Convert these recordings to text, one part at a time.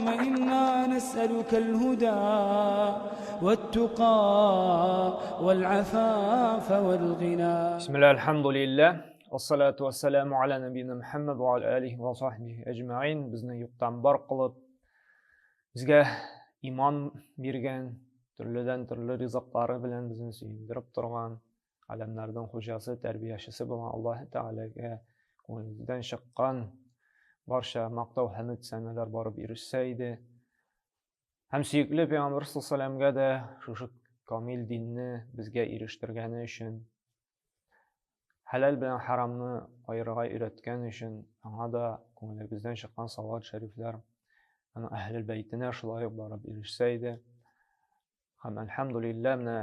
اللهم إنا نسألك الهدى والتقى والعفاف والغنى. بسم الله، الحمد لله، والصلاة والسلام على نبينا محمد وعلى آله وصحبه أجمعين. Безне юктан бар кылып, безгә иман биргән, төрледән төрле ризыклары белән безне сөендереп торган Галәмнәрнең хуҗасы, тәрбиячесе булган Аллаһы Тәгаләгә күңелебездән чыккан барча мактау һәм сәнәләр барып ирешсә иде. Һәм сөекле Пәйгамбер саллаллаһу дә шушы камил динне безгә ирештергәне өчен, хәләл белән харамны аерырга өйрәткән өчен аңа да күңелебездән чыккан салават шәрифләр аның әһлел бәйтенә шулай ук барып ирешсә иде. Һәм әлхәмдулилләһ, менә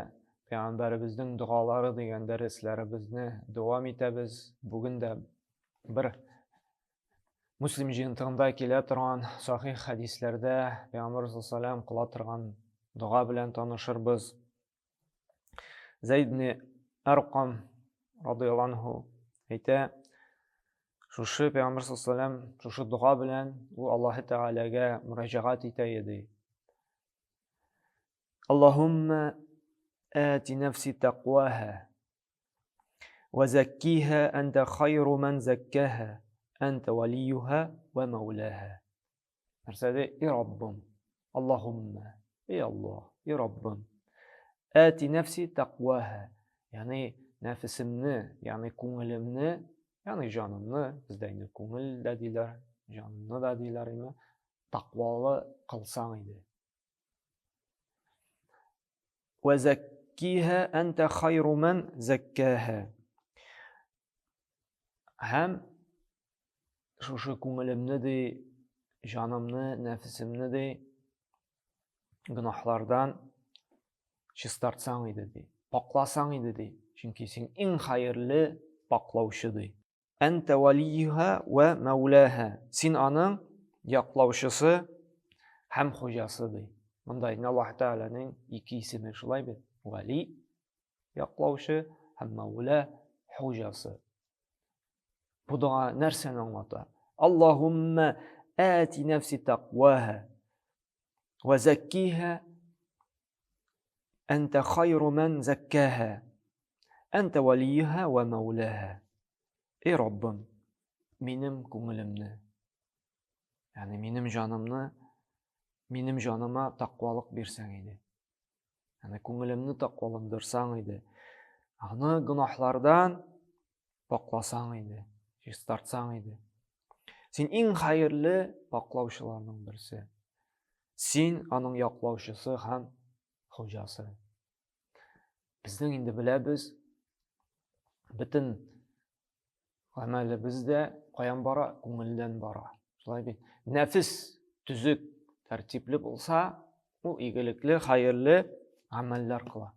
пәйгамбәребезнең догалары дигән дәресләребезне дәвам итәбез. Бүген дә бер Муслим җыентыгында килә торган сахих хәдисләрдә пәйгамбәр саллаллаху кыла торган дога белән танышырбыз. Зәйд ибн Аркам радыяллаһу анһу әйтә, шушы пәйгамбәр саллаллаху шушы дога белән ул Аллаһы Тәгаләгә мөрәҗәгать итә иде. Аллаһумма ати нәфси тәкъваһа ва заккиһа анта хайру ман заккаһа анта валиюһа ва мәүлаһа. Нәрсә ди? И Раббым, Аллаһумма, и Аллаһ, и Раббым. Ати нәфси тәкъваһа, ягъни нәфесемне, ягъни күңелемне, ягъни җанымны, бездә инде күңел дә диләр, җанымны да диләр инде, тәкъвалы кылсаң иде. Вә зәккиһә әнтә хайру мән зәккәһә. Һәм шушы күңелемне ди, җанымны, нәфесемне ди, гөнаһлардан чистартсаң иде ди, пакласаң иде ди. Чөнки син иң хәерле паклаучы ди. Әнтә валиюха вә мәүләһә. Син аның яклаучысы һәм хуҗасы ди. Монда инде Аллаһ Тәгаләнең ике исеме шулай бит. Вали яклаучы һәм Мәүлә хуҗасы. Бу дога нәрсәне аңлата? Аллаһумма ати нәфси тәкъваһа ва заккиһа Әнтә хайру мән зәккәһә. Әнтә валиюһа вә мәүләһә. Эй Раббым, минем күңелемне, ягъни минем җанымны, минем җаныма тәкъвалык бирсәң иде. Ягъни күңелемне тәкъваландырсаң иде. Аны гөнаһлардан пакласаң иде, чистартсаң иде. Син иң хәерле паклаучыларның берсе. Син аның яклаучысы һәм хуҗасы. Безнең инде беләбез, бөтен гамәлебез дә каян бара? Күңелдән бара. Шулай бит. Нәфес төзек, тәртипле булса, ул игелекле, хәерле гамәлләр кыла.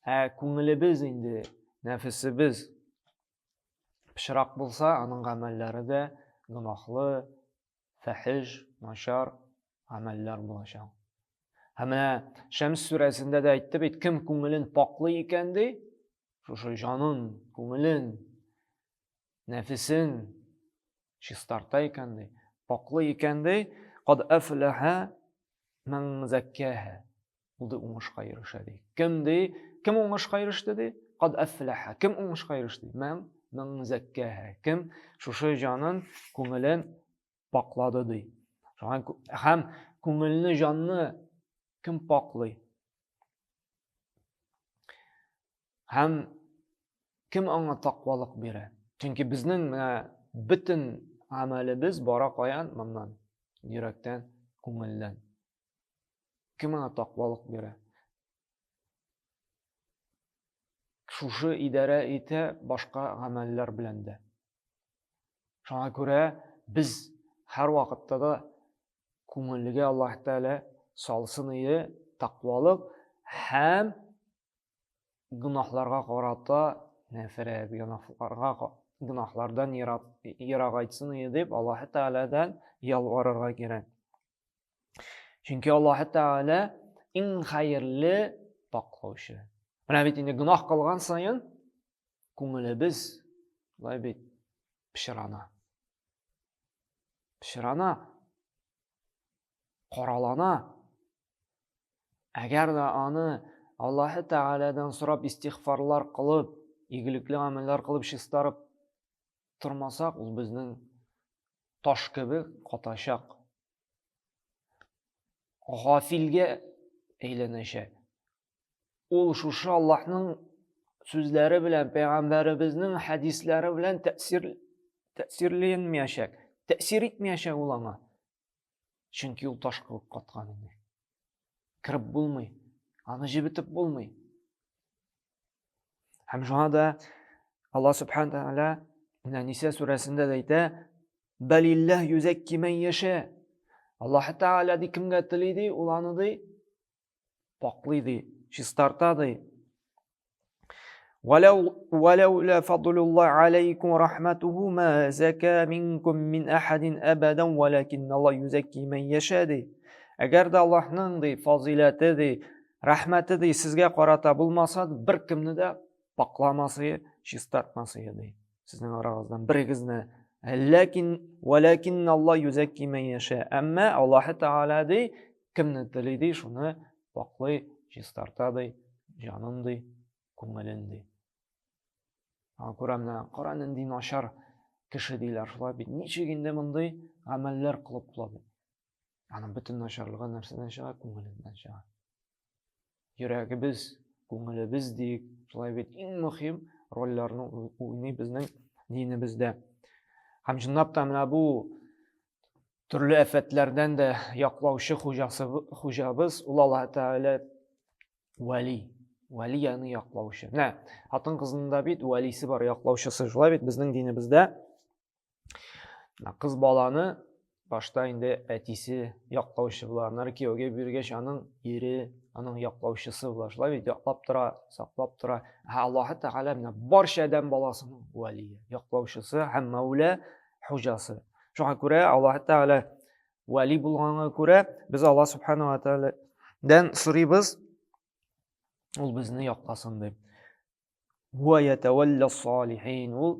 Ә күңелебез инде, нәфесебез пычрак булса, аның гамәлләре дә гөнаһлы, фәхиш, начар гамәлләр булачак. Һәм менә Шәмс сүрәсендә дә әйтте бит, кем күңелен паклый икән ди, шушы җанын, күңелен, нәфесен чистарта икән ди, паклый икән ди, кад әфләһә мән зәккәһә. Ул ди уңышка ирешә ди. Кем ди? Кем уңышка иреште ди? Кад әфләһә. Кем уңышка иреште? Мән мән зәккәһә. Кем шушы җанын, күңелен паклады ди. Шуңа һәм күңелне, җанны кем паклый? Һәм кем аңа тақвалык бирә? Чөнки безнең менә бөтен гамәлебез бара каян? Моннан, йөрәктән, күңелдән. Кем аңа тақвалык бирә? Шушы идарә итә башка гамәлләр белән дә. Шуңа күрә без һәр вакытта да күңелгә Аллаһ Тәгалә салсын ие тақвалык һәм гөнаһларга карата нәфрәт, гөнаһларга гөнаһлардан ерагайтсын иде дип Аллаһ Тәгаләдән ялварырга кирәк. Чөнки Аллаһ Тәгалә иң хәерле паклаучы. Менә бит инде гөнаһ кылган саен күңелебез шулай бит пычрана. Пычрана. каралана. Әгәр дә аны Аллаһы Тәгаләдән сорап истигъфарлар кылып, игелекле гамәлләр кылып чистарып тормасак, ул безнең таш кебек катачак. Гафилгә әйләнәчәк. Ул шушы Аллаһның сүзләре белән, пәйгамбәребезнең хәдисләре белән тәэсир тәэсирленмәячәк, тәэсир итмәячәк ул аңа. Чөнки ул таш кебек каткан инде. Кереп булмый, аны җебетеп булмый. Һәм шуңа да Аллаһ Субхану Тәгалә менә Ниса сүрәсендә дә әйтә, Бәлилләһ юзәкки мән яшә. Аллаһ Тәгалә ди кемгә тели ди, ул аны ди паклый ди, чистарта ди. ولولا فضل الله عليكم ورحمته ما زكى منكم من أحد أبدا ولكن الله يزكي من يشاء ди. Әгәр дә Аллаһның ди фазыйләте ди, рәхмәте ди сезгә карата булмаса, бер кемне дә пакламасы, чистартмасы ди. Сезнең арагыздан берегезне. Ләкин вәләкин Аллаһ юзәкки мән яшә. Әмма Аллаһ Тәгалә ди, кемне тели ди, шуны паклый, чистарта ди, җанын ди, күңелен ди. Аңа күрә менә кара нинди начар кеше диләр шулай бит. Ничек инде мондый гамәлләр кылып була бит? Аның бөтен начарлыгы нәрсәдән чыга? Күңеленнән чыга. Йөрәгебез, күңелебез диек, шулай бит иң мөһим рольләрне уйный безнең динебездә. Һәм чынлап та менә бу төрле афәтләрдән дә яклаучы хуҗасы хуҗабыз ул Аллаһ Тәгалә вәли. Вәли ягъни яклаучы. Менә хатын-кызның да бит вәлисе бар, яклаучысы. Шулай бит безнең динебездә Кыз баланы башта инде әтисе яклаучы була, аннары кияүгә биргәч, аның ире, аның яклаучысы була. Шулай бит, яклап тора, саклап тора. Ә Аллаһы Тәгалә менә барча адәм баласының вәлие, яклаучысы һәм Мәүлә хуҗасы. Шуңа күрә Аллаһы Тәгалә вәли булганга күрә, без Аллаһ Субхану ва Тәгаләдән сорыйбыз, ул безне якласын дип. Һуа ятавалла салихин. Ул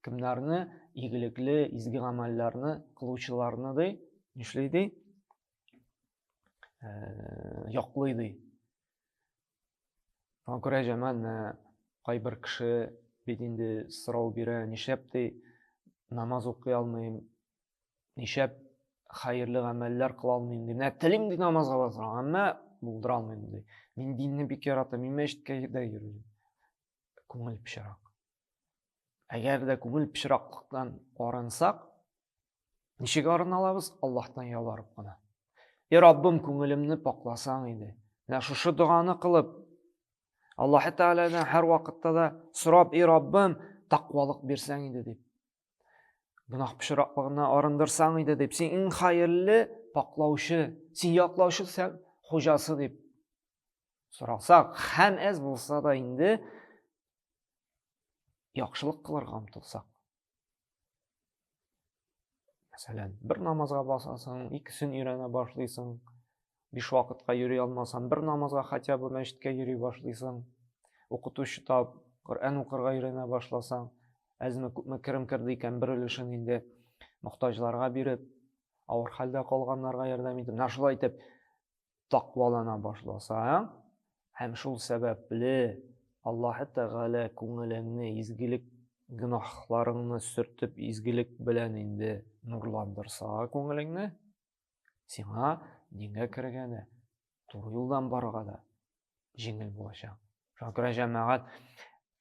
кемнәрне игелекле, изге гамәлләрне кылучыларны ди, нишли ди? Э, яклый ди. Шуңа күрә җәмәгать менә кайбер кеше бит инде сорау бирә, нишләп ди намаз укый алмыйм, нишләп хәерле гамәлләр кыла алмыйм ди. Менә телим ди намазга басырга, әмма булдыра алмыйм ди. Мин динне бик яратам, мин мәчеткә дә йөрим. Күңел пычрак. Әгәр дә күңел пычраклыктан арынсак, ничек арына алабыз? Аллаһтан ялварып кына. И Раббым, күңелемне пакласаң иде. Менә шушы доганы кылып, Аллаһ Тәгаләдән һәр вакытта да сорап, и Раббым, тәкъвалык бирсәң иде дип. Гөнаһ пычраклыгыннан арындырсаң иде дип, син иң хәерле паклаучы, син яклаучы, сен хуҗасы дип сорасак, һәм әз булса да инде яхшылык кылырга омтылсак. Мәсәлән, бер намазга басасың, икесен өйрәнә башлыйсың, биш вакытка йөри алмасаң, бер намазга хотя бы мәчеткә йөри башлыйсың, укытучы тап, Коръән укырга өйрәнә башласаң, әзме күпме керем керде икән, бер өлешен инде мохтаҗларга биреп, авыр хәлдә калганнарга ярдәм итеп, менә шулай итеп тәкъвалана башласаң, һәм шул сәбәпле Аллаһы Тәгалә күңелеңне изгелек гөнаһларыңны сөртеп, изгелек белән инде нурландырса күңелеңне, сиңа дингә керергә дә, туры юлдан барырга да җиңел булачак. Шуңа күрә җәмәгать,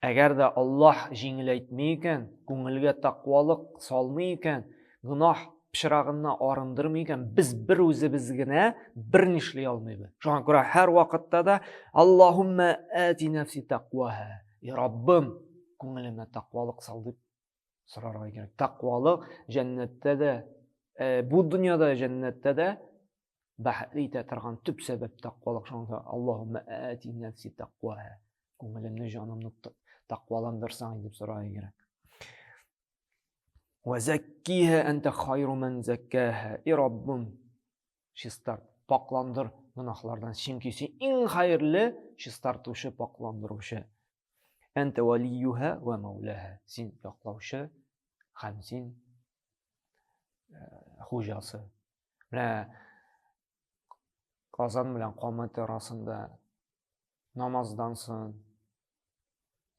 әгәр дә Аллаһ җиңеләйтми икән, күңелгә тәкъвалык салмый икән, гөнаһ пычрагыннан арындырмый икән, без бер үзебез генә бер нишли алмыйбыз. Шуңа күрә һәр вакытта да Аллаһумма ати нәфси тәкъваһа. И Раббым, күңелемә тәкъвалык сал дип сорарга кирәк. Тәкъвалык җәннәттә дә, э, бу дөньяда җәннәттә дә бәхетле итә торган төп сәбәп тәкъвалык. Шуңа Аллаһумма ати нәфси тәкъваһа. Күңелемне, җанымны тәкъваландырсаң дип сорарга кирәк. Ва заккиха анта хайру ман заккаха. И Раббым, чистарт, пакландыр гөнаһлардан. Чөнки син иң хәерле чистартучы, пакландыручы. Әнтә валиюһа ва мәүләһа. Син яклаучы һәм син э, хуҗасы. Менә Азан белән камәт арасында намаздан соң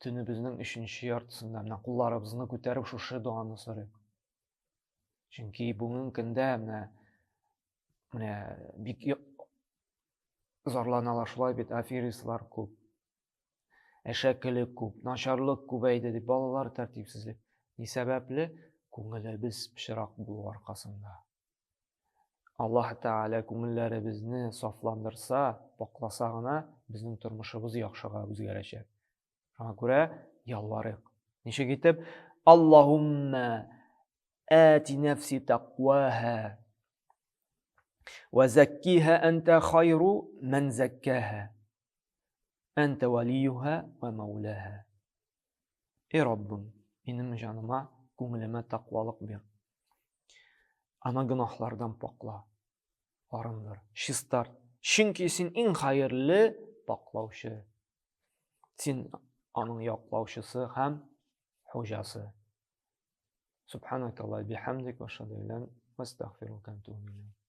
төнебезнең өченче яртысында менә кулларыбызны күтәреп шушы доганы сорыйк. Чөнки бүгенге көндә менә менә бик зарланалар шулай бит, аферистлар күп. Әшәкелек күп, начарлык күбәйде дип балалар тәртипсезлек. Ни сәбәпле? Күңелебез пычрак булу аркасында. Аллаһ Тәгалә күңелләребезне сафландырса, пакласа гына безнең тормышыбыз яхшыга үзгәрәчәк. Шуңа күрә ялварыйк. Ничек итеп? Аллаһумма ати нәфси тәкъваһа ва заккиһа анта хайру ман заккаһа. Анта валиюһа ва маулаһа. Эй Раббым, минем җаныма, күңелемә тәкъвалык бир. Аны гөнаһлардан пакла, арындыр, чистарт. Чөнки син иң хәерле паклаучы. Син аның яклаучысы һәм хуҗасы. Субханакаллах бихамдик ва шаду астагфирука ва атубу илейк.